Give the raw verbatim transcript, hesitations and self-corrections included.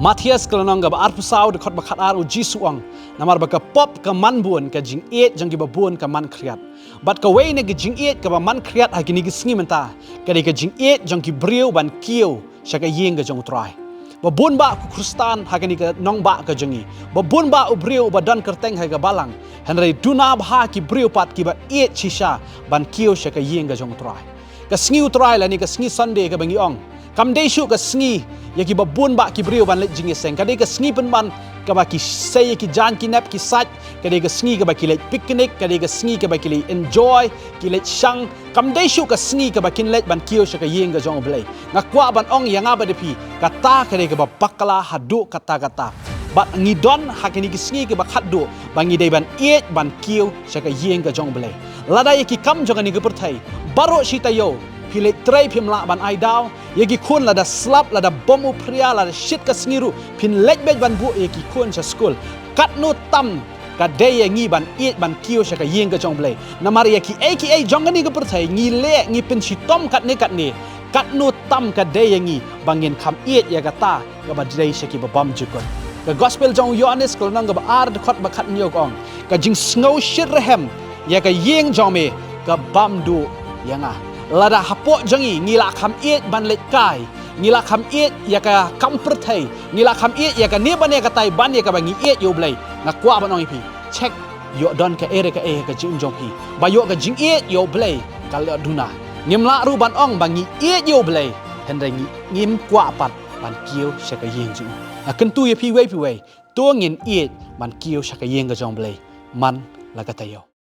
Mathaios ka lynnong kaba arphew saw dkhot ba khatar, u Jisu u ong, namar ba ka pop ka man bun, ka jingïeit jong kiba bun ka man khriat. Bad kawei na ka jingïeit kaba man khriat ha kine ki sngi mynta, ka dei ka jingïeit jong ki briew ban kiew sha ka ïing ka jong u Trai. Ba bun bah u Khristan ha kane ka nongbah ka jong ngi, ba bun bah u briew uba don kyrteng ha ka balang, hynrei duna bha ki briew pat kiba ïeit shisha ban kiew sha ka ïing ka jong u Trai. Ka sngi u Trai lane ka sngi Sunday kaba ngi ong, kam dei shuh ka sngi ïa kiba bun bah ki briew ban leit jingïaseng. Ka dei ka sngi pynban kaba ki sei ïa ki jaiñ ki nep ki sait, ka dei ka sngi kaba ki leit picnic, ka dei ka sngi kaba ki leit enjoy, ki leit shang. Kam dei shuh ka sngi kaba kin leit ban kiew sha ka ïing ka jong u Blei. Nga kwah ban ong ïa nga bad ïa phi, kata ka dei kaba bakla haduh katta katta. Bad ngi don ha kine ki sngi kiba khatduh ba ngi dei ban ïeit ban kiew sha ka ïing ka jong u Blei. Lada ïa ki kam jong kane ka pyrthei baroh shi taïew phi leit trei, phim lah ban ai daw. Ïa ki khun lada slap, lada bom u phria, lada shit ka sngi ruh phin leit beit ban buh ïa ki khun sha skul. Katno tam ka dei ïa ngi ban ïeit ban kiew sha ka ïing ka jong u Blei. Namar ïa kiei kiei jong kane ka pyrthei ngi leh, ngi pynshitom katne katne. Katno tam ka dei ïa ngi ba ngin kham ïeit ïa kata kaba dei sha kiba bymjukut. Ka Gospel jong u Ïoannis ka lynnong kaba ar dkhot ba khathynñiew ka ong, ka jingsngew shitrhem ïa ka ïing jong me ka bym duh ïa nga. Lada hapoh jong ngi ngi la kham ïeit ban leit kai, ngi la kham ïeit ïa ka kam pyrthei, ngi la kham ïeit ïa kane ban ïa katai ban ïa kaba ngi ïeit ïa u Blei, nga kwah ban ong ïa phi, check, ïoh don kaei re kaei ha ka jingim jong phi ba ïoh ka jingïeit ïa u Blei ka la duna. Ngim lah ruh ban ong ba ngi ïeit ïa u Blei hynrei ngi, ngim kwah pat ban kiew sha ka ïing jong u. Nga kyntu ïa phi wei phi wei, to ngin ïeit ban kiew sha ka ïing ka jong u Blei man la ka taïew.